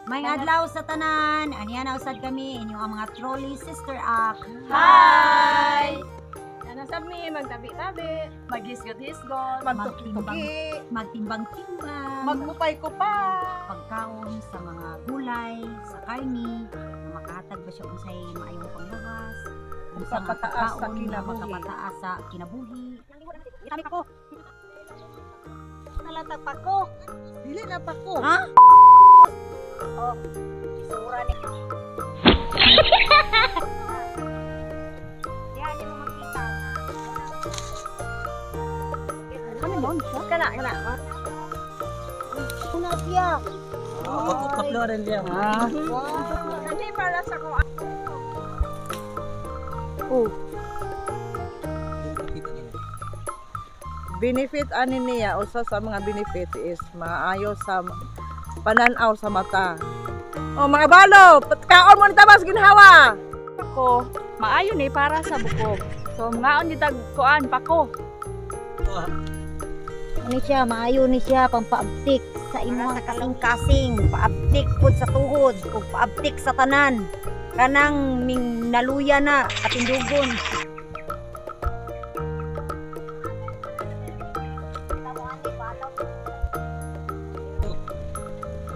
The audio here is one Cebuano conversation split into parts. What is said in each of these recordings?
May adlaw sa tanan. Aniya na usad kami inyong ang mga trolley sister act. Hi! Nasab mi magtabi-tabi, maghisgot-hisgot, Magtuki-tuki. Magtimbang-timbang. Magmupay ko pa. Pagkaon sa mga gulay, sa karni, na makahatag ba siya unsay maayong panglawas, unsa nga Makapataas sa pagkaon nga kinabuhi. makapataas sa kinabuhi. Kami ko. Nalatag pa ko. Dili na pa ko. Ha? Oh, isura ni. Diyan mo makita. Ano nun siya? Kana, kana. Una siya. Tatlo rin diyan. Wow. Kani para sa ko. Oh. Benefit ani niya, usa sa mga benefit is maayo sa pananaw sa mata. Oh, mga balo, kaon mo ni tabas ginhawa. Ako, maayo ni para sa bukog. So ngaon ni tag kuan pako. Ano siya, maayo ni siya pampaabtik sa imong kasing-kasing, paabtik pud sa tuhod ug paabtik sa tanan. Kanang ming naluya na katindugon.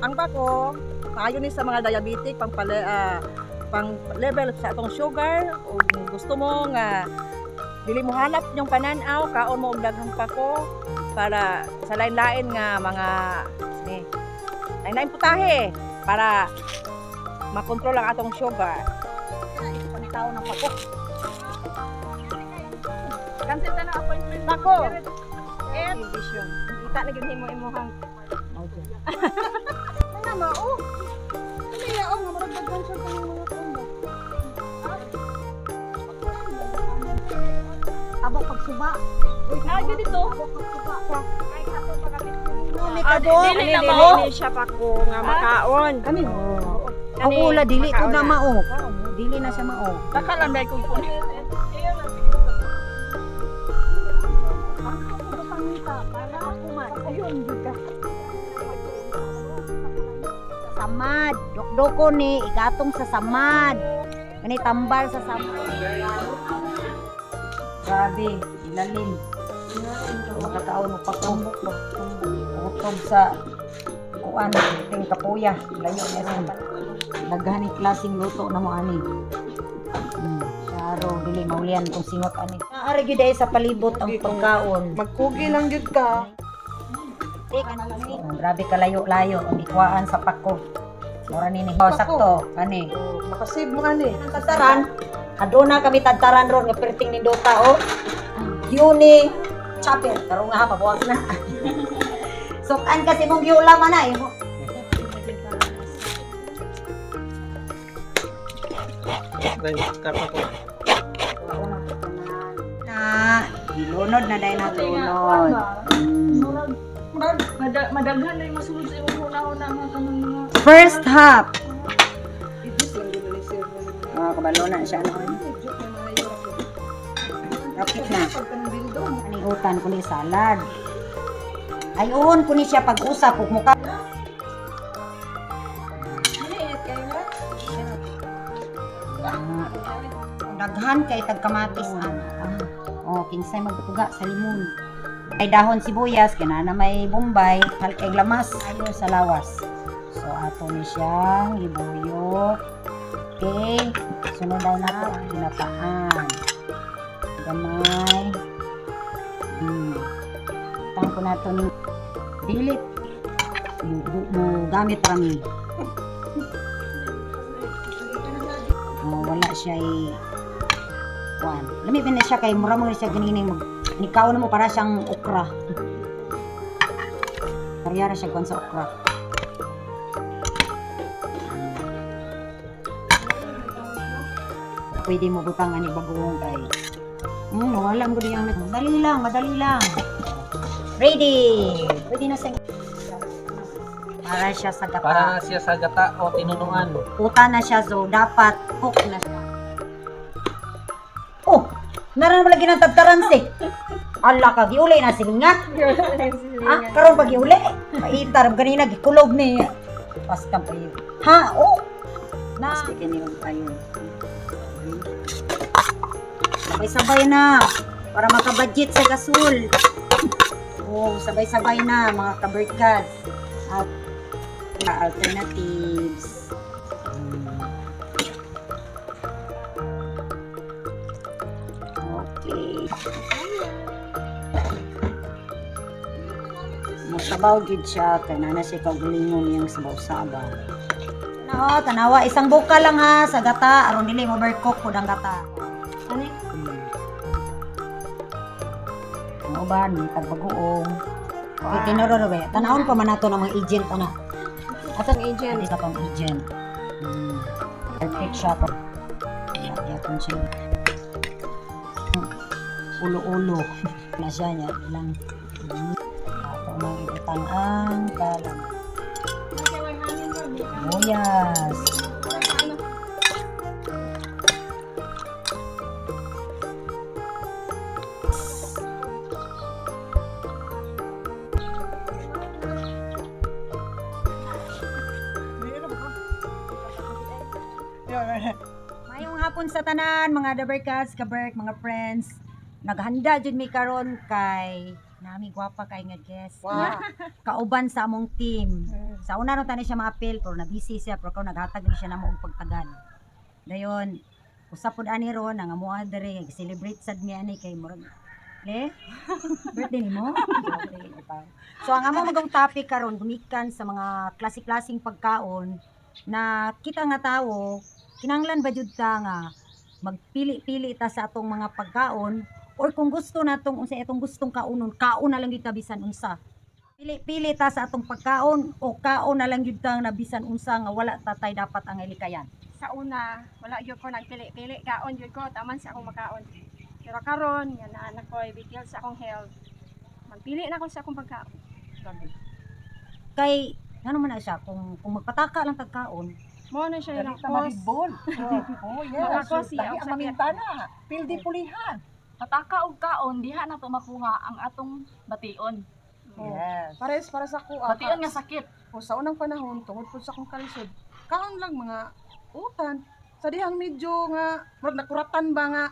Ang bako, maayo ni sa mga diabetic pang pang level sa atong sugar o gusto mo nga dili mo hanap yung pananaw, kaon mo og daghang pako para sa lain-lain nga mga ni lain-lain putahe para makontrol ang atong sugar. Panitaw ng pako. Cancel ta na appointment. Pako. Eh, kita na gyud himo imong Ano mao? Ano ya nga murag daghan siya kanang mga kuno. Abo pagsuba. Na gyud dito. Abo pagsuba. No, may Ah, kabo. dili na mao. Dili siya pako nga makaon. Kami. Ako wala dili ko na mao. Dili na siya mao. Baka lang dai kung kuno. Samad. Dokdoko ni igatong sa samad. Kani tambal sa samad. Grabe, ilalim. Makakaon og pako. Utob sa kuan, ting kapuya. Layo niya sa daghan ni klaseng luto na mo ani. Syaro, dili maulian kung singot ani. Naari gyud ay sa palibot ang pagkaon. Magkugi lang gyud ka. Oh, grabe kalayo-layo ang ikuan sa pako. Mura ni ni. Oh, sakto kani. Makasave mo ani. Tadtaran. Aduna kami tadtaran ron nga perting nindota oh. Yuni chopper karon nga mabuwag na. Sukan kasi mong giulam ana eh. Karpa ko. Na gilunod na dahil na lunod. Madaghan na yung masulod sa imong huna-huna nga kanang mga First half. Oh, kabalo na siya no. Kapit na. Ani utan ko ni salad. Ayon ko ni siya pag-usap ug muka. Ah, daghan kay tag kamatis ana. Oh, kinsay magpuga sa limon. Ay dahon sibuyas kana na may bombay, hal kay lamas ayo sa lawas. So ato ni siyang ibuyok. Okay, sunod daw nato ang ginataan. Gamay. Tang ko nato ni dilit. Mo gamit rami. Oh, wala siya i kuan. Lami ba na siya kay mura mo na siya ganining mag nikaw na mo para siyang okra. Pareha ra siya kuan sa okra. Pwede mo butang ani bagoong kay. Wala mo diyang madali lang, madali lang. Ready. Pwede na sa para siya sa gata. Para na siya sa gata o tinunuan. Puta na siya, so dapat cook na siya. Oh, naran lagi ng tagtaran si. Ala ka, giuli na silingat. Ah, karon pag giuli. Paitar, ganina, gikulob ni. Pasta pa yun. Ha, oh! Na. Mas kini yung ayon. Sabay-sabay na para makabudget sa gasol. Oh, sabay-sabay na mga kaberkas. At alternatives. Okay. Masabaw gid siya kay nana siya kaugalingon niyang sabaw-sabaw. No, tanawa isang buka lang ha sa gata aron dili mo overcook pud ang gata. Ano? Ang uban, may tagbagoong. Okay, tinuro na ba? Tanawon pa man nato ng mga agent ana. Atong agent. Isa pang agent. Perfect siya pa. Kaya yapon siya. Ulo-ulo. Na siya niya lang. Ato mang ibutang ang kalam. Sibuyas. Mayong hapon sa tanan, mga dabarkas, kaberk, mga friends. Naghanda jud mi karon kay nami gwapa kay nga guest. Wow. Kauban sa among team. Sa una no tani siya maapil pero na busy siya pero karon naghatag ni siya namo og pagtagan. Dayon usap pud ani ron ang amoa diri celebrate sad mi ani kay murag le birthday nimo. Okay, di ba? So ang among magong topic karon gumikan sa mga klase-klaseng pagkaon na kita nga tawo kinahanglan ba jud ta nga magpili-pili ta sa atong mga pagkaon or kung gusto natong unsa atong gustong kaunon kaon na lang gyud ta bisan unsa. Pili-pili ta sa atong pagkaon o kaon na lang gyud ta na bisan unsa nga wala ta tay dapat ang ilikayan. Sa una, wala gyud ko nagpili-pili, kaon gyud ko, taman sa akong makaon. Pero karon nga naa na ko'y bitil sa akong health. Magpili na ako sa akong pagkaon. Kay ngano man na siya kung magpataka lang tag kaon? Mo na siya Dali yung ta cause. mahibol. Oh, yes. Makakos siya Dali og ang sakit. mamintana. Pildi pulihan. Pataka og kaon diha na to makuha ang atong bation. Yes. Pares para sa kuha. Bation nga sakit. O sa unang panahon tungod pud sa akong kalisod, kaon lang mga utan. Sa dihang medyo nga murag nakuratan ba nga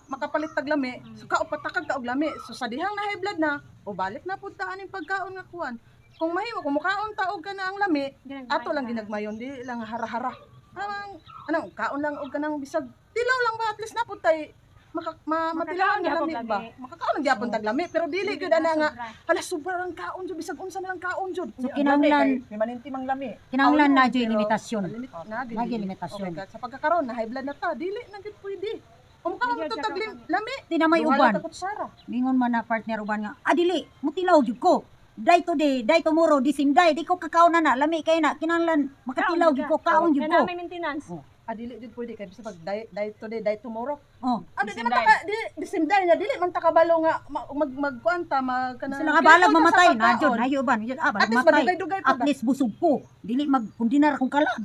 makapalit tag lami, so kao patakag ka og lami. So sa dihang na high blood na, o balik na pud ta aning pagkaon nga kuan. Kung mahimo kung mukaon ta og kana ang lami, Ginagmay ato lang ka. ginagmayon di lang hara-hara. Anang anang kaon lang og kanang bisag tilaw lang ba at least na pud tay matilahan nga Makakaon lami gyapon ba. lami. Makakaon lang gyapon tag lami pero dili gyud ana nga Sobra. hala sobrang kaon jud bisag unsa na lang kaon jud. So kinahanglan May maninti mang lami. kinahanglan Oh, na jud pero- limitasyon. Limit na Na gyud limitasyon. Okay, sa pagkakaroon na high blood na ta, dili na gyud pwede. Kung Hindi to siya tag kaon. lami. Di na may Duha uban. lang ta kutsara. Mingon man na partner uban nga, ah dili, mutilaw jud ko. Day today, day tomorrow, di same day, di ko kakaon na na, lami kay na, kinahanglan makatilaw jud ko, kaon jud Nga ko. na may maintenance. Oh. Ah, dili jud pwede kay bisag pag day, day today, day tomorrow. Oh. Ah, di man ta ka di di same day na dili man ta kabalo nga mag magkuan ta mag kanang Sila nga balag Kaya mamatay sa na jud, pagkaon. na uban, jud ah At balag least matay. madugay-dugay pa At ba? least busog ko. Dili mag kundinar akong kalag.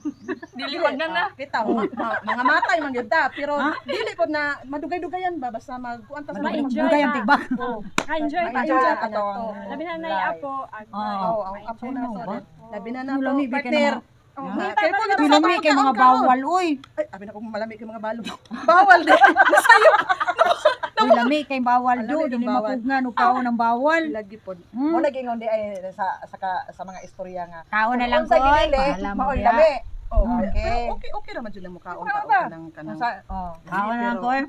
Dili wag na na. Kita mga matay man gyud ta pero Ha? dili pod na madugay-dugayan ba basta magkuan ta sa Ma-enjoy Ma-enjoy ang ta. tigbak. Oh, Ka-enjoy ta. Ma-enjoy Enjoy ta ta. to. Labi na nay apo. Agay. Oo. Oh, ang apo na Ano to. ba? Labi na na Yung to, lami, bi ka partner. na Oh, Yeah. may Kaya po, pa- Sa Lami kay mga pagkaon karon. bawal oy. Ay, abi na kung malami kay mga balo. Bawal din. Uy, lami kay bawal Lami do, kay dili bawal. mapugnan og kaon ang bawal. Lagi pod. Mo Hmm. lagi ngon di ay sa mga istorya nga. Kaon na lang Unsa koy, ginili, bahala mo maoy diha. lami. Oh, Okay. Pero okay okay raman jud na mukaon Okay taon ba? kanang kanang. Unsa oh. Kaon na lang Pero- koy.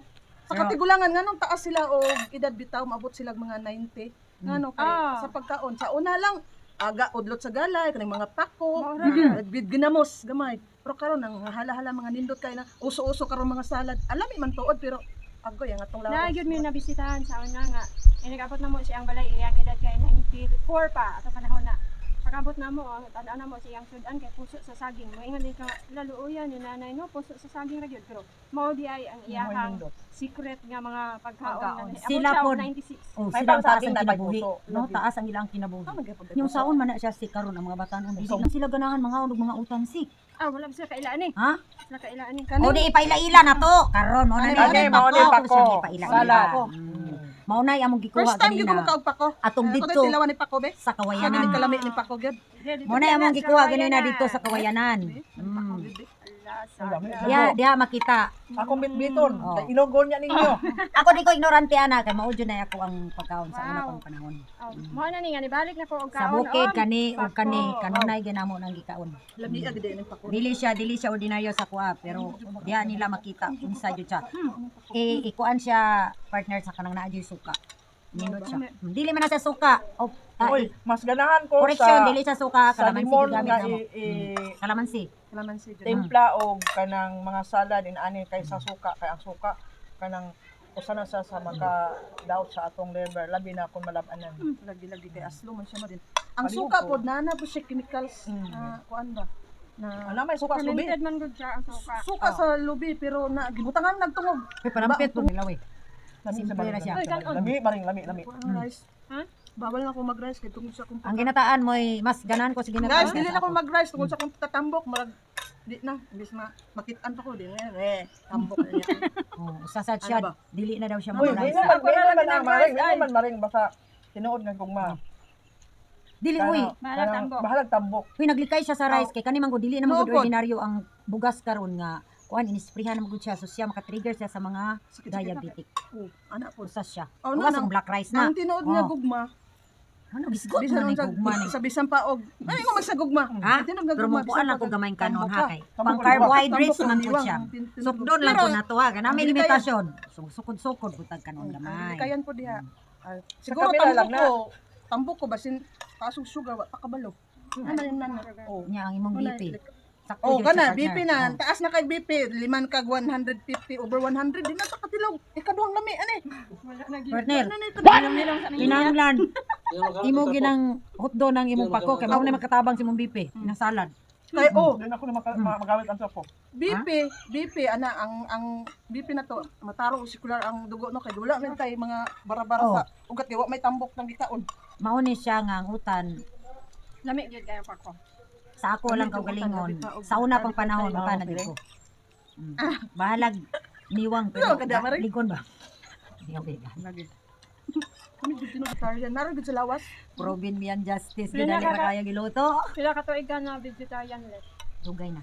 Sa katigulangan nganong taas sila og edad bitaw maabot sila og mga 90. Ngano kay sa pagkaon sa una lang aga udlot sa galay kaning mga pako, nagbid ginamos gamay. Pero karon ang hala-hala mga nindot kay na uso-uso karon mga salad. Alami man tuod pero agoy ang atong Na lawas. gyud mi nabisitahan sa una nga inigabot na mo siya ang balay iyang edad kay 94 pa ato panahon na. Pagabot na mo, ang tan-aw na mo siyang sudan kay puso sa saging. Moingon din ka laluoyan ni nanay no puso sa saging ra gyud pero mao di ay ang iyahang secret nga mga pagkaon Pagkaon. na abot Sila siya og pod. 96. Oh, May sila ang taas pangsaging ang na may kinabuhi. puso. No, taas ang ilang kinabuhi. Ah, magyapon Yung saon man na siya si karon ang mga batanon. Dili lang sila ganahan mga og mga utansik. Ah, wala ba sila kailaan eh. Ha? Sila kailaan eh. O di ipaila-ila na to. Karon mo na Okay, ni mao ni pako. pako. Siya ipaila-ila. Salad. Mao nay among gikuha First time gyud ko ganina. makaog pako. Atong Ako didto tilawan ni pako be. sa Sa dili Kawayanan. kalami ni pako gyud. Mao nay among gikuha ganina dito sa Kawayanan. Diha diha makita. Akong bitbiton. Oh. Kay Ilogon niya ninyo. Ako di ko ignorante ana kay mao jud na ako ang pagkaon sa una pang panahon. Oh, mao na ni nga nibalik na ko og Sa kaon. bukid om. kani og kani Pako. kanunay ginamo nang gikaon. Lami gid ni pako. Dili siya ordinaryo sa kuha pero diha nila makita unsa jud siya. Eh ikuan siya partner sa kanang naa jud suka. Nindot siya. Dili man na siya suka. O, Uy, mas ganahan ko correction, sa dili siya suka, sa kalamansi limon jud gamit nga namo. Kalamansi. Kalamansi jud. timpla og kanang mga salad inani kaysa suka, kay ang suka kanang usa na sa maka daot sa atong liver, labi na kung malab-anan. Lagi-lagi kay aslo man siya mo din. Ang Palihog suka ko. pod na na po siya chemicals na kuan ba? Na Ana may suka sa lubi. Fermented man gud siya ang suka. suka sa lubi pero na gibutangan nagtungog. Uy, parampit po nila we. Lami sa Simple maring. ra siya. Uy, kanon. Lami maring, lami lami. Kuan ang rice. Ha? Bawal na ako mag-rice kay tungod sa akong Ang ginataan mo mas ganahan ko sa ginataan. Guys, dili na ako mag-rice tungod sa akong tatambok, marag di na, imbis ma makitaan pa ko di na eh tambok na niya. Oh, usa sad siya. Ano ba? Dili na daw siya Uy, di mag-rice. naman, di naman ang maring, di naman maring basta tinuod nga gugma. Dili uy. Bahalag tambok. Bahalag tambok. Uy, naglikay siya sa rice kay kani man gud dili na man gud No, good. ordinaryo ang bugas karon nga kuan inisprihan man gud siya so siya maka-trigger siya sa mga Sakit, sakit. diabetic. Oh, ana po. Usa siya. Oh, no, Bugas nang- ang black rice na. Ang tinuod nga Oh. gugma, Ano gisgot bisan man ni unsa gugma ni. sa bisan pa og ay mo man sa gugma. Ha? Ang tinuod nga Pero gugma, mo kuan bisan lang pa ko gamay kanon tambok ha ka. kay. Tambok Pang ka, carbohydrates tambok man ka, po siya. tinuod. Sukdon lang Pero, ko na to ha. Kana may ang likayan. limitasyon. So, sukod-sukod butag kanon Ang gamay. likayan po diha. Ah, siguro kabila tambok lang na. ko, tambok ko basin taas og sugar wa pa kabalo. Ano yun na? Oh. Nya ang imong Wala, BP. Sakto Oh, jud siya, kana partner. BP na, Oh. taas na kay BP, liman kag 150 over 100 di na ta katilog. Ikaduhang lami ani. Wala na gyud. Partner, Ano na ikaduhang Nilong sa ninyo. kinahanglan imo ginang hotdo ng imong pako kay mao na makatabang sa imong BP ng salad. Kay oh, Di na ako na magamit ang soko. BP, BP ana ang BP na to, mataro og sekular ang dugo no kay wala man kay mga bara-bara Oh. sa ugat kay wa may tambok nang gikaon. Mao ni siya nga ang utan Lami gyud kayo pako. sa ako lang kaugalingon. Sa una pang panahon utan na gyud ko. Bahalag niwang pero Ano, kada, Maring? ligon ba? Niwang ba? Lagi. Kami gud tinuod vegetarian, naron gud sa lawas. Proven me ang justice Pila gidali ra ka- kaya giluto. Pila ka tuig ka na vegetarian le. Dugay na.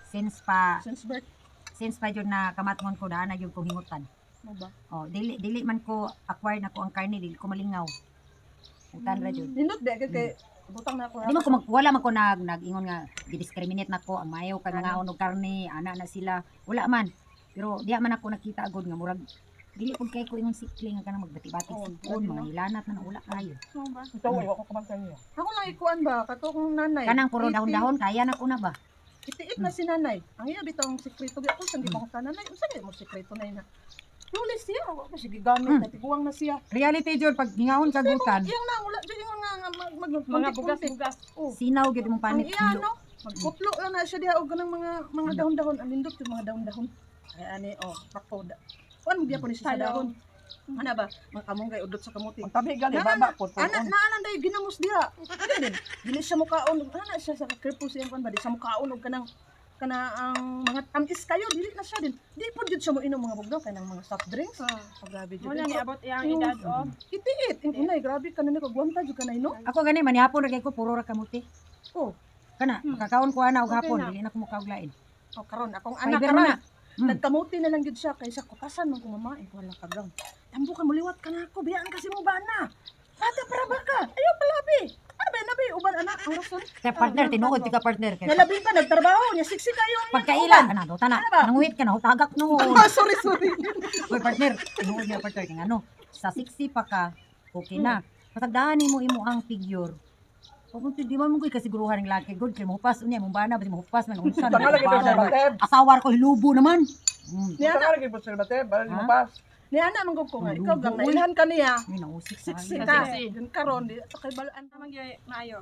Since pa Since birth since pa jud na kamatngon ko daan na jud ko hingutan. mo ba? Oh, dili dili man ko acquire na ko ang karne, dili ko malingaw. Utan ra jud. Nindot ba kay kay butang na ako. Di man ko mag, wala man ko nag nag-ingon nga gidiscriminate nako ang mayo kay mga og karne, ana na sila. Wala man. Pero diha man ako nakita agad nga murag dili pud kay ko ingon sikli nga kanang magbati-bati Oo, sipon, lagi mga na. hilanat na wala kayo. Mo ba? Ito, wa ko kaman sa inyo. Ako lang ikuan ba kato kong nanay. Kanang puro dahon-dahon kaya na ko na ba? Itiit na si nanay. Ang iya bitaw ang sekreto gyud ako sang gipangutana nanay. Unsa gyud mo sekreto nay na? Tulis siya, wa pa siya gigamit na tiguang na siya. Reality jud pag gingahon sa gutan, Iyang na wala jud yung nga nga mag, mag, Mga bugas-bugas. Oh. sinaw gyud imong Ang panit. iya no, magkutlo lang na siya diha og kanang mga dahon-dahon, ang nindot yung mga dahon-dahon. Ay ani oh, pako. Kuan mo gyapon ni siya sa Talong. dahon. Ana ba, mga kamunggay udot sa kamuti. Ang tabi gali, Na- baba po. Ana naanan day ginamos diha. Ano din? Dili siya mukaon, ana siya sa careful siyang kuan ba di siya mukaon og kanang kana ang mga tamis kayo dili na siya din. Di po jud siya mo inom mga bugnaw kanang mga soft drinks. Oh. Oh, grabe jud. Mo na ni abot iyang edad oh. Itiit, ing inay grabe ka na ni kagwanta jud kanay no. Ako gani manihapon ra kay ko puro ra kamuti. Oh, Kana makakaon ko ana og Okay hapon, na. dili na ko mukaog lain. oh karon akong anak Fiber man karon. na. Nagkamuti na lang jud siya kaysa kutasan man kumamain ko wala kagang. Tambo ka muliwat ka na ako, biyaan kasi mo ba na. Bata para baka. Ayaw palabi. Ano ba nabi uban anak ang rason. Kay partner tinuod ti ka partner kay. Nalabi pa nagtrabaho niya siksi kayo. ang Pagkaila ana do tana. Ano ba? Nanguhit ka na hutagak no. Ah, sorry, sorry. Uy partner, tinuod niya partner kay ano, sa 60 pa ka, okay na. Pasagdahan nimo imo ang figure. Kung di man mo ko'y kasiguruhan ng laki good kay mohupas unya imong bana basi mohupas man unsa Tanga lagi po sa bateb. Asawar ko hilubo naman. Niya Tanga lagi po sa bateb, bali mo Ha? pas. Ni ana man gud ko nga Ang ikaw gang lubo, uy. nailhan ka niya. May nausik sa Siksi kanya. ka. Siksi. Yun karon di sa kay balaan Tamang gyud maayo.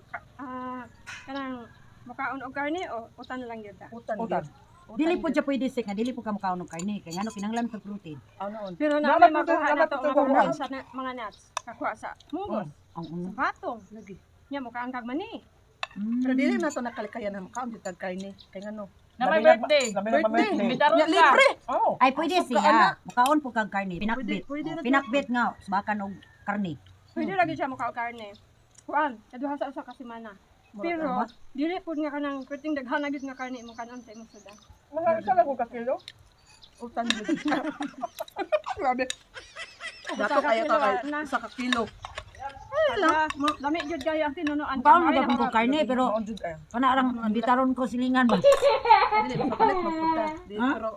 Kanang mukaon og karne o utan na lang gyud ta. utan. Utan. gyud. Utan Dili po gyud. siya pwede sik nga dili po ka mukaon og karne kay ngano kinahanglan kag protein. Aw noon. Pero na Dapat may makuha na dapat to ito nga kuha. sa mga nuts. Kakuha sa mungos, Ang sa uno. batong. Lagi. Nya mukaon kag mani. Pero dili na to nakalikayan na makaon jud tag karne. Kay ngano. Na may birthday. Labi na Birthday. birthday. Bitaron Nya, ka. libre. Oh. Ay, pwede Asok ka, siya. ana. Mukaon po kag karne. Pinakbit. Pwede, pwede Oh, na pinakbit nga. Subakan og karne. Pwede lagi siya mukha og karne. Kuan, kaduha sa usa ka semana. Pero dili pud nga kanang perting daghan na gyud nga karne imong kanon sa imong sudan. Mga isa lang ko ka kilo. Utan jud. Grabe. Dato Usa ka kaya ka kilo, kay na. isa ka kilo. Ala, lami gyud kayo ang tinunuan. Mukaon na gapon ko karne pero Maon jud eh. kana rang bitaron ko silingan ba. Dili makapalit magpunta. Di Ha? pero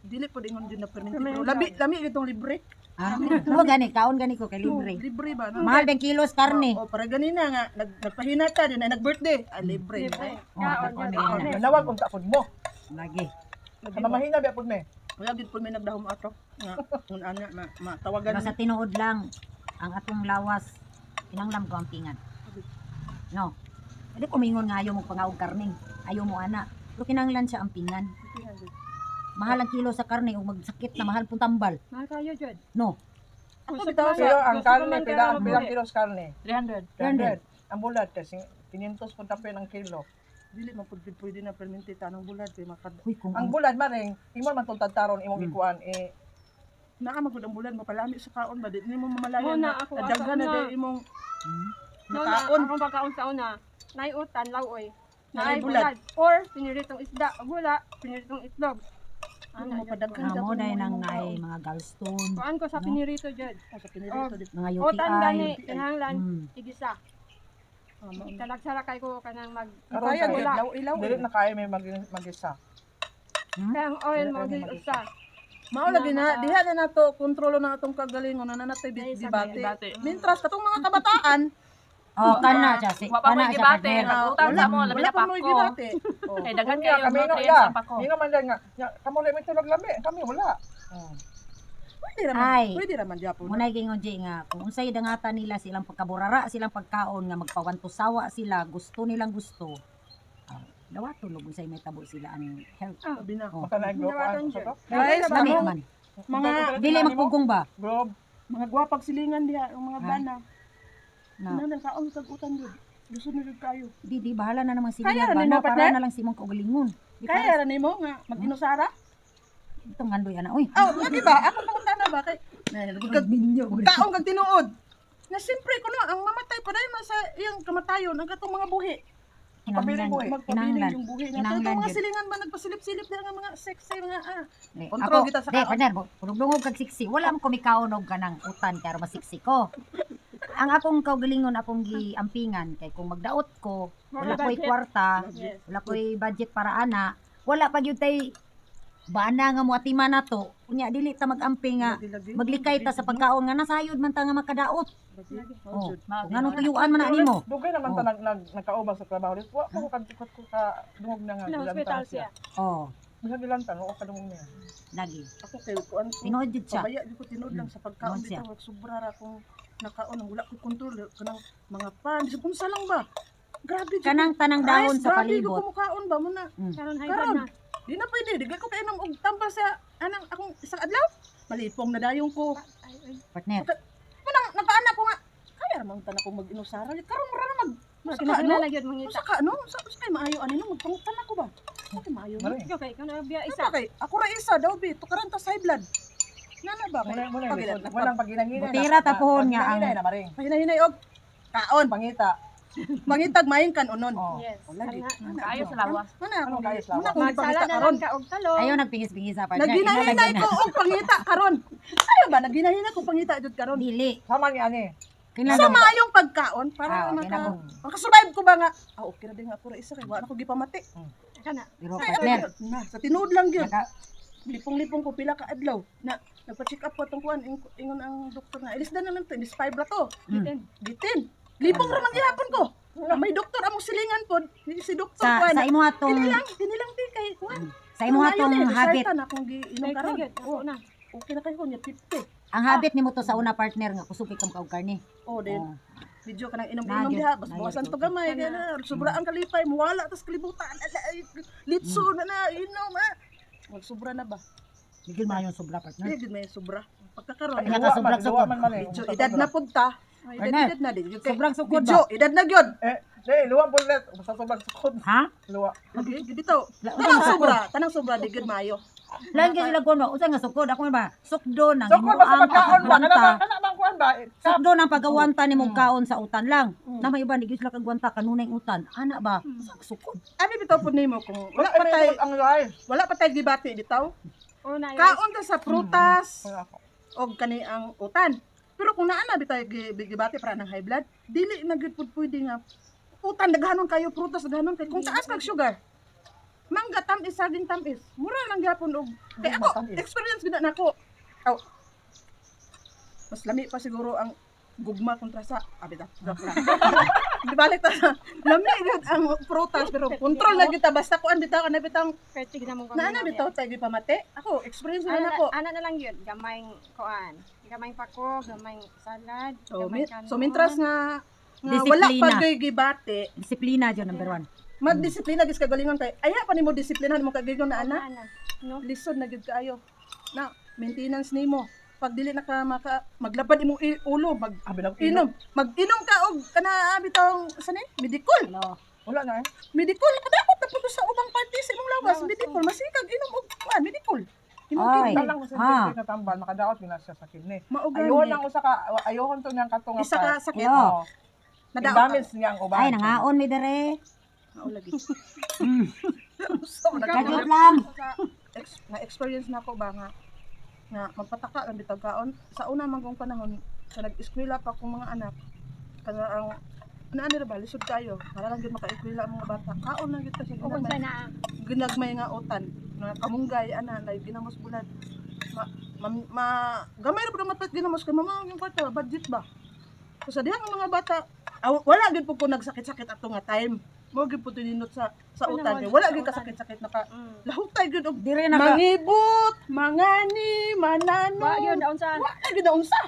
dili pud ingon jud na perminti. Pero labi lami gitong libre. Ah, mo gani kaon gani ko kay libre. Libre ba no? Mahal bang kilos karne. Oh, para ganina nga nagpahina ta din ay nag-birthday. Ah, libre. Libre. Oh, Kaon kaon gyud. na. Nanawag unta pud mo. Lagi. Kana mahina biya pud me. Wala gid pud may nagdahom ato. Nga kung ana ma matawagan. Pero sa tinuod lang ang atong lawas kinanglam ko ang pingan. No. Dili ko mingon nga ayaw mo pangaog karne. Ayaw mo ana. Pero kinanglan siya ang pingan. Mahal ang kilo sa karne ug magsakit na mahal pong tambal. Mahal kayo jud. No. Ako bitaw Pero sa ang karne pila ang bilang kilos karne? 300. 300. Ang bulad kasi 500 pud tapin ang kilo. Dili man pud pwede na perminti tanong bulad kay makad. Uy, kung Ang bulad maring imo man tong taron imong ikuan eh Naa magud ang bulad mapalami sa kaon ba di nimo mamalayan Mo na ako, na daghan na asa day na. imong No, na, nakaon. akong pagkaon sa una, naiutan, lauoy. Naay Naay bulad. bulad. Or, piniritong isda. Ug wala, piniritong itlog. Ano Ana, mo padaghan Ah, mo dahil nang naay mga gallstone, Kuan ko sa No? pinirito jud. Sa pinirito di. mga Utan UTI. gani, kinahanglan igisa. Talagsara kay ko kanang mag Karon Kaya kay gyud law ilaw. dili na kaya may magisa. Kaya ang oil mo Dili gyud na usa. Mao lagi na diha na nato kontrolo na atong kagalingon na natay Ay, sa debate. Debate. Mintras katong mga kabataan Oh, kana siya si Wa pa kana mo'y siya gibate. partner. Nag-utang sa mo, labi wala na pa mo'y pako. gibate. Oh. Kay daghan Kung kayo kami no nutrients ya. ang pako. Ingon man lang nga, nya, kamo lang may tulog lami, kami wala. Pwede raman. Ay. Pwede raman gyapon. Munay gingon Jay nga kung unsay dangatan nila silang pagkaburara, silang pagkaon nga magpawanto-sawa sila, gusto nilang gusto. Ah, dawato log unsay may tabo sila ang health. Sabi na. Oh. Maka na Dawaton kuan jud. sa to. Guys, Lami mga man. mga Dili magpugong ba? Globe. mga gwapag silingan diha ang mga Ha? bana. Na. Na nakaon kag utan gyud. Gusto ni gyud kayo. Di bahala na naman sila Kaya ra ba nimo, na para partner? na lang simong kaugalingon. Di Kaya ra nimo nga mag-inusara? Itong andoy ana oy. Oh, lagi ba? Ako pangutana ba kay kag kaon kag tinuod. Na siyempre kuno ang mamatay pa dahil sa iyang kamatayon ang katong mga buhi. Kinahanglan. buhi. Magpabiling Kinahanglan. yung buhi na. Kinahanglan Katong mga gyud. silingan ba nagpasilip-silip na nga mga sexy mga ah. Di, Kontrol ako, kita sa di, kaon. partner, dungog kag siksi. Wala man kumikaon og kanang utan kay aron masiksi ko. Ang akong kaugalingon akong giampingan kay kung magdaot ko, wala ko'y budget. kwarta, Yes. wala ko'y budget para ana, wala pa gyud tay bana nga moatima na to. Unya dili ta mag-amping nga maglikay ta sa pagkaon nga nasayod man ta nga makadaot. Oh, kung anong tuyuan man na nimo. Dugay naman ta Oh. nag nag nagkaubang sa trabaho. Wa ko ka dungog na nga Na hospital gilantan siya. siya. Oh, Bisa gilantan wa ka dungog niya. lagi. Ako kay kuan ko. Tinuod jud siya. Pabaya gyud ko tinuod lang sa pagkaon Tinuod siya. bitaw sobra ra akong nakaon ang wala ko kontrol kanang mga pan bisag unsa lang ba. Grabe jud. Kanang tanang dahon Rice, sa grabe gyud palibot. ko mukaon ba mo na. Karon high blood Karon, na. di na pwede. Di ko kainom og tambal sa anang akong isang adlaw. Malipong na dayon ko. Ay, ay. Partner. Manang nagpaanak ko nga. Kaya ra man tan ako mag-inusara. Karon mura na mag Mas Usa ka na no? lang gyud mangita. Usa ka no? Usa kay maayo ani no magpangutan ako ba? Usa kay maayo. No? Mari. Ikaw kay ikaw na biya Isa isa. kay ako ra isa daw bi tukaran ta sa high blood. Nana ba kay Muna muna Pagila- walang paghinahina. Butira ta pohon nga ang- na maring. Pahinahinay og kaon Pangita. Mangitag maayong kanunon. Oh. Yes. Wala di. Kana. Kaayo sa lawas. Mana ako Anong kaayo sa Muna lawas? akong Magsala gipangita na karon. lang ka og talong. Ayaw nagpingis-pingis sa partner. Naghinay-hinay ko og pangita karon. Ayo ba naghinay-hinay ko pangita jud karon. Dili. Sama ni ani. Sa Kinahanglan maayong pagkaon para Ah, okay maka na ko. makasurvive ko ba nga. Ah, okay ra din nga ako ra isa kay wa na ko gipamati. Kana. Pero Ay, partner, ay, na, sa tinuod lang gyud. naka, Lipong-lipong ko pila ka adlaw na nagpa-check up ko tong kuan ingon ang doktor na ilis na lang to, ilis 5 ra to. Bitin. Bitin. Lipong ra man gihapon ko. Na may doktor among silingan pod, si doktor sa kuan. sa imo atong Kini lang ti kay kuan. sa imo atong habit, Na akong giinom May karon. gyud. Ako na. Okay na kayo niya 50. ang habit nimo to sa una partner nga kusog kay kang karne. Oh, then Oh. medyo kanang inom-inom Nagyod, diha, bas nagyod bawasan ko. to gamay kaya na sobra ang kalipay, muwala tas kalibutan. Ala, ay, Litso na na inom ah. Magsobra na ba? Bigil man yung sobra partner. Di gid may sobra. Pagkakaroon, Kaya ka sobra Duwa man mali. medyo edad na pud ta. Edad, edad na di gyud kay. Sobrang sukod Medyo, ba? edad na gyud. Eh, di, luwa po ulit. Basta sobrang sukod. Ha? Luwa. Lagi gyud bitaw. La- Tanang sobra, tanang sobra di gyud maayo. Lain kay sila kuno, usa nga sukod ako ba? Sukdo nang Sukod ba sa himuang pagkaon ba? Kana ba? pagagwanta. Kana bang kuan ba? Eh, Sukdo nang pagawanta nimong kaon sa utan lang. Na may iba di gyud sila kagwanta kanunay utan. Ana ba? Usa ka sukod. Abi bitaw pud nimo kung Wala wala pa tay ang rice. wala pa tay gibati bitaw. Una, yung Kaon ta sa prutas Wala ako. og kani ang utan. Pero kung naa na bitay gibati para ng high blood, dili na gyud pud pwede nga utan daghanon kayo, prutas daghanon kayo. Kung taas kag sugar, mangga tamis, saging tamis. Mura lang gyapon og kay ako Matamis. experience gyud na nako. Aw. Mas lami pa siguro ang gugma kontra sa abi ta. Joke lang. Di balik ta sa lami gyud ang prutas pero control na gyud ta basta kuan bitaw kana bitang kahit tignan mo naa na bitaw tay gipamate. Ako experience na Ana, nako. ana na lang yun. Gamayng kuan. Gamayng pako, gamayng salad, So, gamayng kanon. so mintras nga nga wala Disiplina. pa gyud gibate, Disiplina jud number 1. magdisiplina gis kagalingon kay aya pa nimo disiplinahan mo kagalingon na ana. Ana, no? Lisod na gyud kaayo. Na maintenance nimo. Pag dili na ka maka maglabad imong ulo, mag Abi lang inom, mag-inom ka og kana bitong sa ni medikol. Wala na eh. Medikol kadakot na pud sa ubang party sa imong lawas, medikol masikag inom og kuan medikol. Imong Ay. kidney. Talang sa Ah. na tambal makadaot gyud na siya sa kidney. Mao Ayuhon gani. ang usa ka ayuhon to niyang katunga Isa ka sakit. Oo. Oh. Nadaot. Damage niya ang uban. Ay nangaon mi dere. Mao lagi. So, Kajot lang. Na-experience na ako ba nga nga magpataka lang bitag kaon sa una man kong panahon sa nag-eskwela pa akong mga anak kana ang naa nila ba lisod kayo para lang gyud maka-eskwela ang mga bata kaon lang gyud ta sa O kung ginagmay, sa naa. ginagmay nga utan na kamunggay ana na ginamos bulad ma, ma, ma gamay ra pud ang matpat ginamos kay mama ang kwarta budget ba. So sa dihang ang mga bata aw, wala gyud pud ko nagsakit-sakit ato nga time mo gyud pud tinindot sa utan Panahon, kay wala sa gyud utan. kasakit-sakit naka Mm. lahutay gyud og Dire na ka mangibot, mangani, manano. Wa yun, daon sa Wa na gyud na unsa.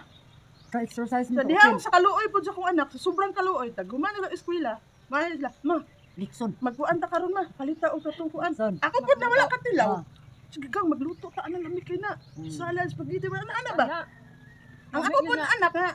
ka exercise Sa mo. dihang sa kaluoy pud sa akong anak, sa sobrang kaluoy, tag human nila eskwela. Mahal sila, ma, Litson. magkuan ta karon ma, palita og katong kuan. Litson. Ako pud na wala katilaw. Ah. Sige kang magluto ta anang lami kay na. Salad, spaghetti, wala na ana ba? Ana. Ang ako pud na anak nga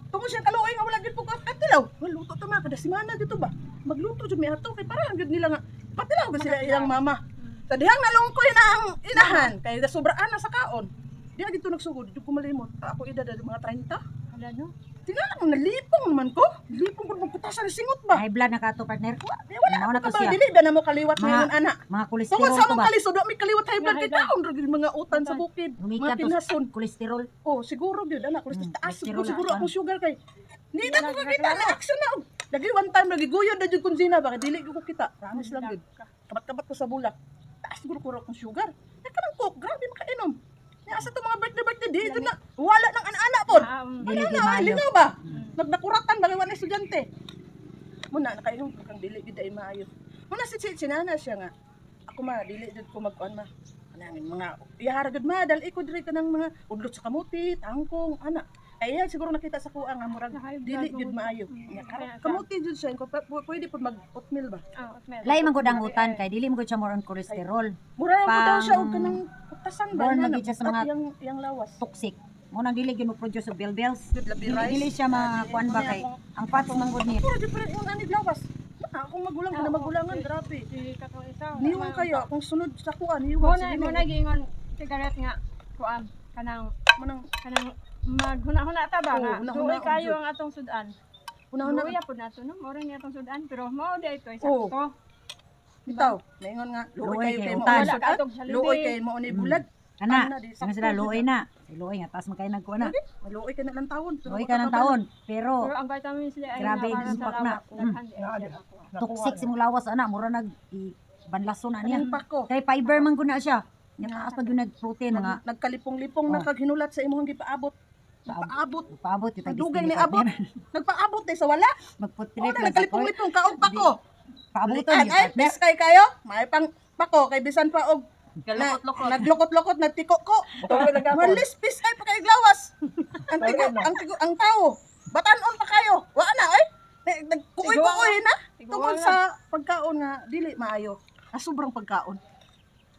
tungod siya kaluoy nga wala gyud pud ko katilaw. Magluto ta ma kada semana dito ba? Magluto jud mi ato kay para gyud nila nga patilaw gyud sila ilang mama. Sa dihang nalungkoy na ang inahan kay sobraan na sa kaon. Diha gito nagsugod, di ko malimot. Ako edad na mga 30. Wala, no? Tingnan lang nalipong naman ko. Lipong ko magkutasan singot ba? High blood na ka to partner. Di, wala Mao na ako to ba siya. dili ba na mo kaliwat ngayon ana. Mga Tungod kolesterol sa to among ba? kalisod, wa may kaliwat high blood Mga kay high blood. taon ra gyud mga utan sa bukid, mga Gumikan to tinason. kolesterol. Oh, siguro gyud ana kolesterol taas kolesterol siguro, siguro na, akong sugar kay. Hindi na ko kakita na action na. Lagi one time lagi guyod na jud kung zina ba kay dili gyud ko kita. Promise lang gyud. Kabat-kabat ko sa bulak. Taas siguro ko akong sugar. Ay kanang coke, grabe makainom. Nya asa to mga birthday birthday di ito na wala nang ana-ana pod. Dili Wala gyud na, maayo. lingaw ba? Nagnakuratan ba kay wala estudyante. Muna nakainom ko kang dili gyud ay maayo. Muna si si sinana siya nga. Ako ma dili jud ko magkuan ma. Kanang mga iyahara gud ma dal ko diri kanang mga udlot sa kamuti, tangkong ana. Ay yan siguro nakita sa kuha nga murag dili jud maayo. Nya, kamuti jud siya ko pwede pud mag oatmeal ba. Ah, oatmeal. Lain man gud ang utan kay dili man gud siya more on cholesterol. Mura lang po daw siya og Pang- kanang kutasan ba Born na na gyud siya sa mga- yang yang lawas. Toxic. Mo nang dili gyud mo produce og bilbils. Good labi Dili, rice. dili siya makuan ba kay ang fats man gud niya. Puro different yung anig lawas. Na, akong magulang kana magulangan grabe. Si katong isa. wala Niwang man. kayo akong sunod sa kuan niwang Muna, muna giingon cigarette nga kuan kanang Manang kanang maghuna-huna ta ba Oo, nga. huna-huna Duoy kayo jud. ang atong sudan. una-una Duoy pud nato no, mao rin atong sudan pero mao di ito Oo. sakto. bitaw. Naingon nga luoy Luoy kayo kay kay mao utan. ni Wala ka sudan. atong Jollibee. Luoy kay mao ni bulag. Ana, Ana, di ano sakto sila jud luoy na. Luoy nga taas man kay nagkuan na. Maluoy ka na lang taon. Pero Luoy ka ng taon pero Pero ang vitamins sila ay Grabe, nga para sa impact na. lawas. Daghan di ay siya ako. toxic si mong lawas ana mura nag banlaso na niya. Kaning pako. Kay fiber man gud na siya. Nya taas pa gyud nag protein mga Nagkalipong-lipong na Oh. kag hinulat sa imong gipaabot. Nagpaabot. paabot yung Nagdugay ni abot. Nagpaabot day sa wala. Magput Oh, trip lang sa koy. nagkalipong-lipong kaog pako. Paabuton Ay, yung ay, partner. pes kay kayo. May pang pako kay bisan pa og Galukot-lukot. Naglukot-lukot, nagtiko ko. Tuloy na gapon. Malis pis ay pakaiglawas. Ang tigo, ang tigo, ang tao. Batanon pa kayo. Wa na ay. Nagkuoy-kuoy na. Tungkol sa pagkaon nga dili maayo. Ah, sobrang pagkaon.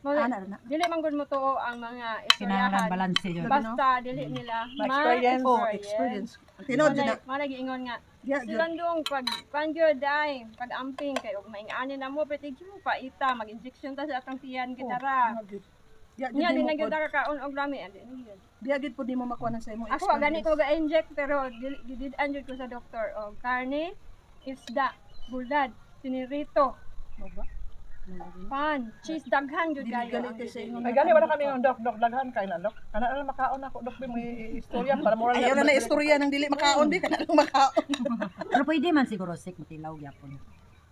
Ana na. Dili man gud mo tuo ang mga Kinahanglan istoryahan. balanse yun. Basta dili nila Ma-experience. Oh, experience. Ang tinuod jud na. Mao giingon nga Diya jud. silang dong pag kuan gyud ay pag amping kay og maing-ani na mo pero tigyo mo paita mag-injection ta sa atong tiyan gitara. Diya jud Nya di nimo na gyud pod. ta kakaon og lami adi na gyud. Diya gyud pod nimo makuha sa imong Ako gani ko ga-inject pero dili gidid-an jud ko sa doktor og karne, isda, bulad, sinirito, Mao ba? pan, cheese daghan jud Dili kayo. gali ang kay sa gidid. ingon. Ay gani wala kami ng dok dok daghan kay na dok. Kana na lang makaon ako dok bi may istorya para moral. Ayaw na na istorya ng dili makaon di kana lang makaon. Pero pwede man siguro sik matilaw gyapon.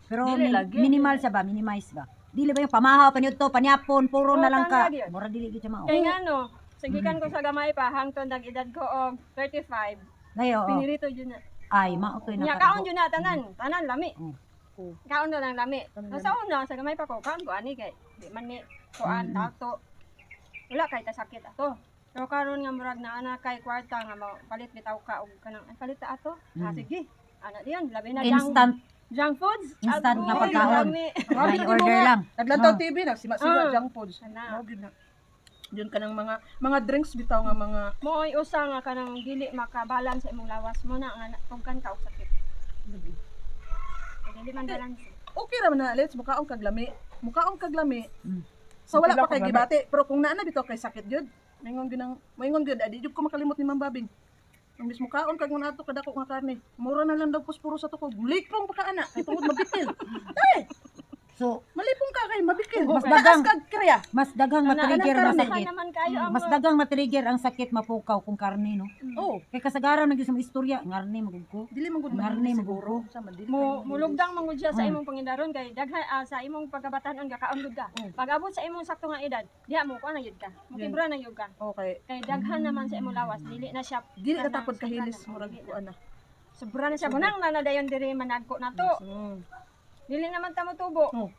Pero Dili lagi. minimal siya ba? Minimize ba? Dili ba yung pamahaw, panyudto, panyapon, puro Oo, na lang ka. tama gyud. Mura dili gyud siya mao. Kay ngano, sagikan ko sa gamay pa hangtod nag-edad ko og 35. Ay, oo. Pinirito jud na. Ay, mao to Nya kaon jud na tanan, tanan lami. Kaon na lang lami. Tanan Sa una sa gamay pa ko kaon ko ani kay di man ni kuan tato. Wala kay tasakit ato. Pero karon nga murag naa na kay kwarta nga mo palit bitaw ka og kanang ay palit ta ato. Ah sige. Ana diyan labi na junk, Instant, junk foods. instant nga Agoy, pagkaon. lami. May order lang. Naglantaw Oh. TV nagsima-sima Ah. junk foods. Ana. Mao gyud na. Yun kanang mga drinks bitaw nga mga Mooy usa nga kanang dili makabalance sa imong lawas mo na nga tugkan ka og sakit. Kay dili man balance. Okay ra man na let's mukaon kag lami. Mukaon kag lami. So Okay wala lang pa kay kung lami. gibati, pero kung naa na bitaw kay sakit gyud. Maingon gyud ang maingon gyud adi jud ko makalimot ni Ma'am Babing. Ang bis mukaon kag ato kadako nga karne. Mura na lang daw puspuro sa tukog. Likpong pa ka ana, kay tungod mabikil. So, Malipong ka kay mabikil. Mas Mas dagang. kag kriya. mas daghang Ana, matrigger anang na karne. sakit. naman kayo ang Mas daghang matrigger ang sakit mapukaw kung karne, no? Oh, Kay kasagaran na gyud sa mga istorya, ngarne magud ko. dili man gud Ngarne mahilig maguro. siguro. Sa man dili mo kayo mulugdang man gud siya sa imong pangindaron kay daghan sa imong pagkabatanon gakaon gud ka. Pag abot sa imong sakto nga edad, diha mo kuan na gyud ka. Mukibra na gyud ka. Okay. Kay daghan naman sa imong lawas, dili na siya Dili na kanang tapod sobra kahilis na, murag dili na. kuan na. Sobra na siya bunang na nadayon diri managko na to. Dili naman ta mo tubo. Oh.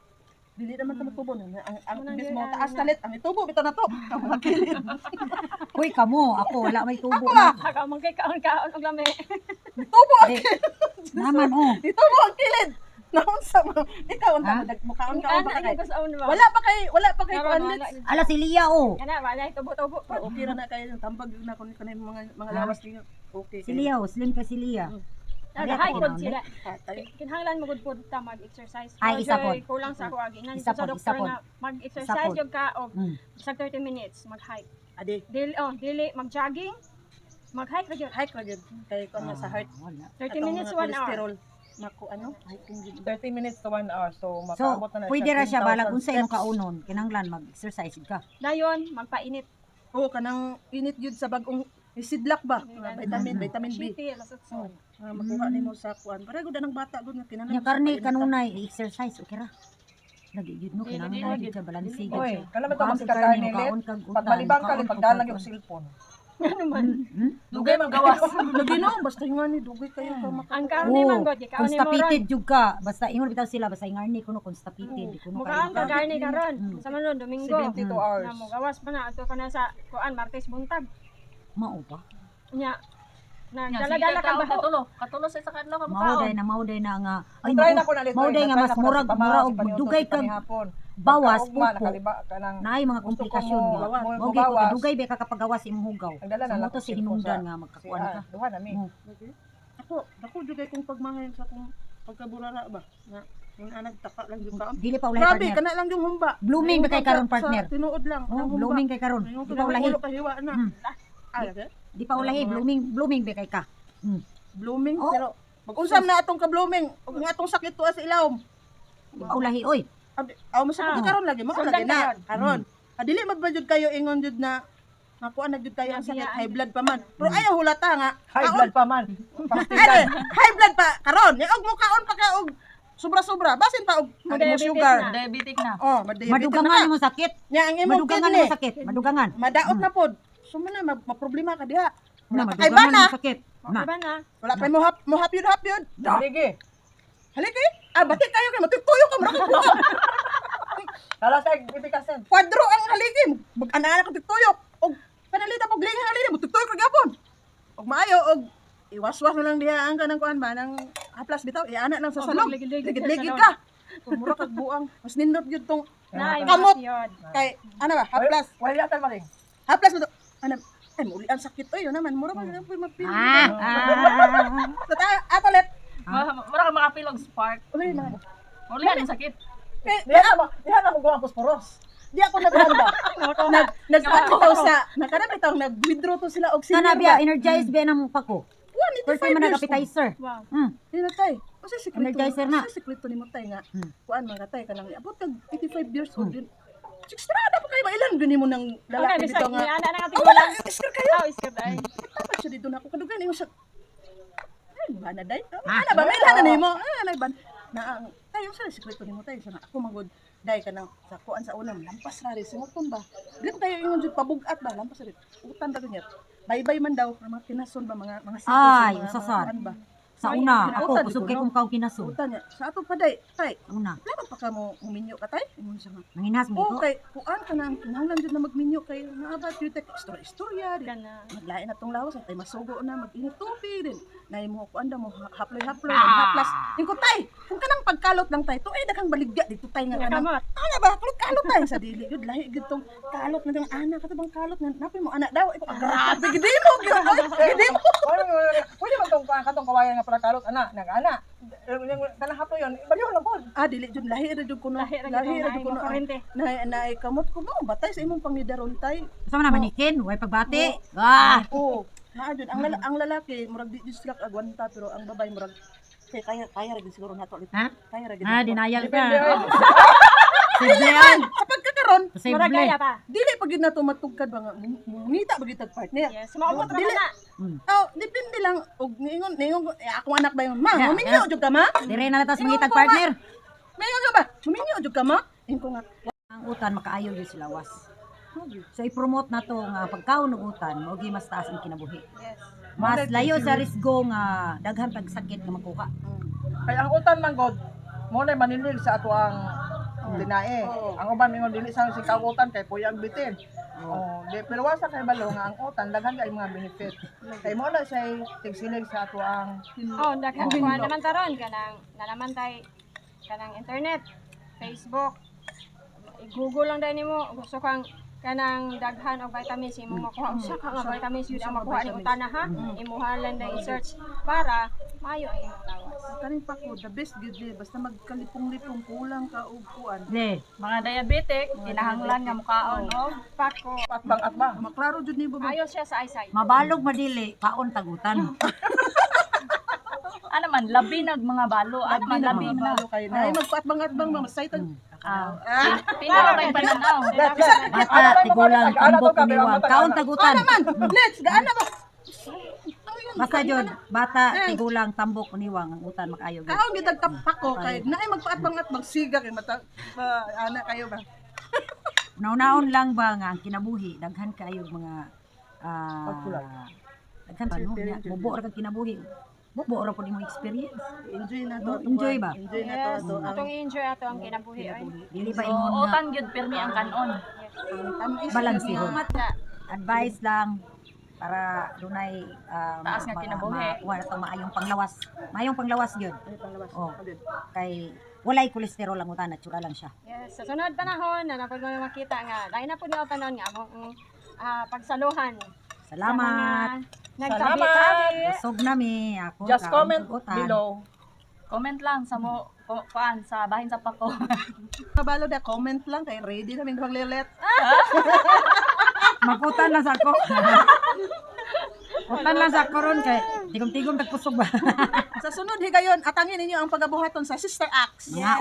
Dili naman ta magtubo na. Ang Unang mismo dili, taas ano. talit ang itubo bitaw na to. Ang mga kilid. Uy, kamo, ako wala may tubo na. Akaw man kay kaon-kaon og lami. Itubo ang Di, naman oh. itubo ang kilid. Naunsa mo? Ikaw unta Ha? mo mukhaon kaon Ana pa kay. gyud ko sa una ba. Wala pa kay Karon, kuan wala let's. gyud. Ala si Lia oh. Kana wala tubo-tubo. Pero okay ra na kayo tambag yun na kun kanay mga Ha? lawas niyo. Okay. Si Lia oh, slim ka si Lia. Nagahay pod sila. Katay. Kinahanglan mo gud pod ta mag-exercise. Ay, isa Joy, pod. kulang sa ako aginan Isa sa pod, isa doktor pod. nga Isa mag-exercise pod. jud ka og sa 30 minutes mag-hike. Adi, Dili oh, dili mag-jogging, mag-hike ra gyud. hike ra gyud kay kuan nga sa heart. Ah, wala. 30 Atong minutes, mga 1 hour. cholesterol. Mako ano? Hiking gyud. 30 minutes to 1 hour. So So, makaabot na na pwede ra siya 10,000 balag unsa imong steps. kaunon, kinahanglan mag-exercise gid ka. Dayon magpainit. Oh, kanang init gyud sa bagong isidlak ba? Mga vitamin, vitamin B. Shitty, alas 8. Nga makuha nimo sa kuan. Para gud anang bata gud nga kinahanglan. Nya karne kanunay i-exercise okay ra. Lagi gyud no kinahanglan gyud siya balanse gyud Oy, siya. kala mo to Mukaon mas kag karne karne, let. mukaon kag utan, Pag malibang ka mukaon pag kag dalag kuan. yung cellphone. Ano man. Dugay man gawas. Lagi no, basta nga ni dugay kayo ka maka. Ang karne Oo, man gud, gikaon nimo ron. Constipated jud ka. Basta ingon bitaw sila basta ingarni kuno constipated di kuno Mukaon ka karne karon. Sa man ron Domingo. 72 hours. Na mo gawas pa na ato ka na sa kuan Martes buntag. Mao ba? Nya na dala-dala ka baho. Katulo, katulo sa isa kadlaw ka Mao mukaon. day na mao day na nga ay Try mao na ko na mao day nga mas murag mura og dugay kag bawas Pagkaugma, pupo. nakaliba ka ng Naay mga gusto ko komplikasyon mo- nga. mo- Mao gyud ko mobawas. dugay ba ka kapagawas imong hugaw. Ang dala na So, lang mo to ko si cellphone hinungdan sa- nga si magkakuan ka. duha na mi. Oh. Ako, dako jud kay kong pagmahal sa akong pagkaburara ba. Na yung anak taka lang jud ka. Dili pa ulahi Grabe, partner. kana lang yung humba. Blooming ba kay karon Sa- partner? Sa tinuod lang. Oh, ang humba. blooming kay karon. Ngayon Di ko pa ulahi. ulo kahiwa na. Ah, lagi? Di pa ulahi blooming blooming ba kay ka. Blooming Oh. pero mag-usam na atong ka-blooming ug nga atong sakit tuwa sa ilawom. Di pa ulahi oy. Abi, aw masakit Ah. karon lagi mao Sundan lagi na karon. karon. Ah, dili man ba jud kayo ingon jud na nakuha na jud kayo ang sakit Nabiyaan. high blood pa man. Pero ayaw hulata nga. High Kaon- blood pa man. Ay, high blood pa karon. Og mo kaon pa ka og sobra-sobra. Basin pa og ang imong Diabetes sugar. na. Diabetic na. Oh, madiabetes Madugangan na ka. mo sakit. Nya ang imong Madugangan kidney. mo sakit. Madugangan. Madaot na pod. So mo na maproblema ka diha. Na Wala pa kay madugangan bana. mo sakit. Na. Diba na? Wala pa mo hap mo hapyod hapyod. Sige. Halika. Ah, bati kayo kay matituyo ka mura ka buka. Tala sa ipikasen. Kwadro ang haligi. Mag-ana ka tituyok. Og panalita pog linga haligi, mutituyo ka gyapon. Og maayo og iwaswas na lang diha ang kanang kuan ba nang haplas bitaw iana lang sa Og salong. magligid-ligid Ligid-ligid sa ka. Kung mura kag buang, mas nindot gyud tong Naay, Kamot. yun. Kay ano ba, haplas. Wala yata maring. Haplas mo to. Ano, ay muli ang sakit oy, yun naman mura man mm. mapili. Ah, ah. Sa ta ato let. Mura ka makapil og spark. Uli na. Uli ang sakit. Kay Diha na mo gawa ang posporos. di ako nagkuan ba. Nag nagpakitaw sa nakana bitaw nag-withdraw to sila og senior. Sana biya energize biya ng pako. 185 First time man years old. nag-appetizer. Wow. Dili tay. Usa sekreto. Energizer na. Usa sekreto nimo tay nga. Kuan mga tay kanang abot kag 85 years old din. Sixtrada pa kayo ba ilan gani mo nang Okay, lalaki bisag dito nga. ni ana na nga Oh, wala, tigulang. iskar kayo. Oh, iskar ay. Dapat siya dito na ako kadugan ingon siya. Ay, ba na day? Ana ba may ilan na nimo? Ah, na ba? Na ang tayo sa sekreto nimo tay sa ako magod day ka nang sa kuan sa unang lampas ra rin sumuton ba. Dili ko tayo ingon jud pabugat ba lampas ra rin. Utan ra niya. Baybay man daw ang mga kinason ba mga mga sipon sa Ay, mga, usasan. mga kuan ba. Sa una, ako Utan, kusog dito, kay no? kung kaw kinaso. Utan niya. Sa ato pa day, tay. Una, Plano pa ka mo muminyo ka tay? Ingon siya nga. manginhas mo Oh, ko. kay kuan ka nang kinahanglan jud na magminyo kay naabat jud tek istorya istorya di. Kana. Maglain na tong lawas at ay masugo na mag-init tubig din. Nay mo kuan da mo haploy-haploy haplas. Ingko tay, kung kanang pagkalot lang tay, to ay daghang baligya dito tay nga kanang. Kamot. Ana ba kalot kalot tay sa dili gyud lahi gyud tong kalot na tong ana kato bang kalot na napay mo ana daw. Iko grabe gid mo gyud. Gid mo. Pwede man tong katong kawayan nga para kalot ana, nag-ana. Kanang haplo yon, baliw lang pod. Ah dili jud lahi ra jud kuno. Lahi ra Lahi ra gyud jud kuno. kuno. Na na kamot ko mo batay sa imong pangidaron tay. Sa man manikin, way pagbati. Ah, Oo. Naa jud ang lala, ang lalaki murag di jud sila agwanta pero ang babae murag kay kaya kaya ra gid siguro nato ulit. Ha? Kaya ra gid. Ah, nato. denial ka. Depende. Posible yan. Sa pagkakaron, Murag Posible. kaya pa. dili pa gid nato matugkad ba nga mungita ba gid tag partner. Yes, maabot ra Dili. na. Oh, depende lang og niingon niingon ko, eh, akong anak ba yun? Ma, Yeah, muminyo jud ka ma? Dire na latas Ingon mangitag ko nga. partner. Mingon ka ba? Muminyo jud ka ma? Ingon ko nga. Ang utan makaayo gyud sa lawas. So i-promote na to nga pagkaon og utan mao gyud mas taas ang kinabuhi. Yes. Mas layo sa risgo nga daghan tag sakit nga makuha. Kay ang utan man god, mo na maninil sa ato ang tinae. Ang uban mingon dili sa si kautan kay puy ang bitin. Oh, di pero wa sa kay balo nga ang utan daghan kay mga benefit. Kay mo na siya tigsilig sa ato ang Oh, daghan kuan naman taron kanang nalaman tay kanang internet, Facebook. I-Google lang dahil nimo gusto kang kanang daghan og vitamins imo makuha usa ka nga vitamins yun ang makuha ni utana ha imuha lang dahil i-search para maayo ang imong lawas. Kaning pa ko the best gid ni basta magkalipong-lipong kulang ka og kuan. Le, Mga diabetic, kinahanglan nga mukaon og Pako. atbang-atbang. Maklaro jud ni ba? Ayo siya sa eyesight. mabalog madili kaon tag utan. ano man labi nag mga balo, ano man labi na. Balo kayo na. Ay magpaatbang-atbang ba masaytan. Ah, Pinaka kay pananaw. Bata, tigulang, tambok, uniwang, kaon tag utan. Naman, let's gaana ba? Basta jud, bata, tigulang, tambok, uniwang, ang utan makaayo gyud. Kaon gid tagkapako kay naay magpaatbang-atbang siga kay mata ba, ana kayo ba? Naunaon lang ba nga ang kinabuhi daghan kaayo mga daghan pa no nya bubo ra kag kinabuhi. Bubo ra pud imong experience. Enjoy na to. Enjoy ba? Enjoy na to Yes, ato ang atong i-enjoy ato ang kinabuhi oy. Dili ba So, ingon nga utan gyud pirmi ang kanon. tamis balansihon. Advice lang para dunay Taas nga kinabuhi. Wala tong maayong panglawas. Maayong panglawas gyud. Panglawas. Oh. Kay walay kolesterol ang utan, natural lang siya. Yes, sa sunod panahon na napod mo na makita nga dahil na pud ni tanon nga among pagsaluhan. Salamat. Nagtabi-tabi. Busog na mi ako. Just kaon comment tag utan. below. Comment lang sa mo kuan sa bahin sa pako. Kabalo da comment lang kay ready na ming paglilet. Maputan lang sa ako. Putan lang sa ako ron kay tigom-tigom tagpusog ba. Sa sunod higayon atangin ninyo ang pagabuhaton sa Sister Acts. Mga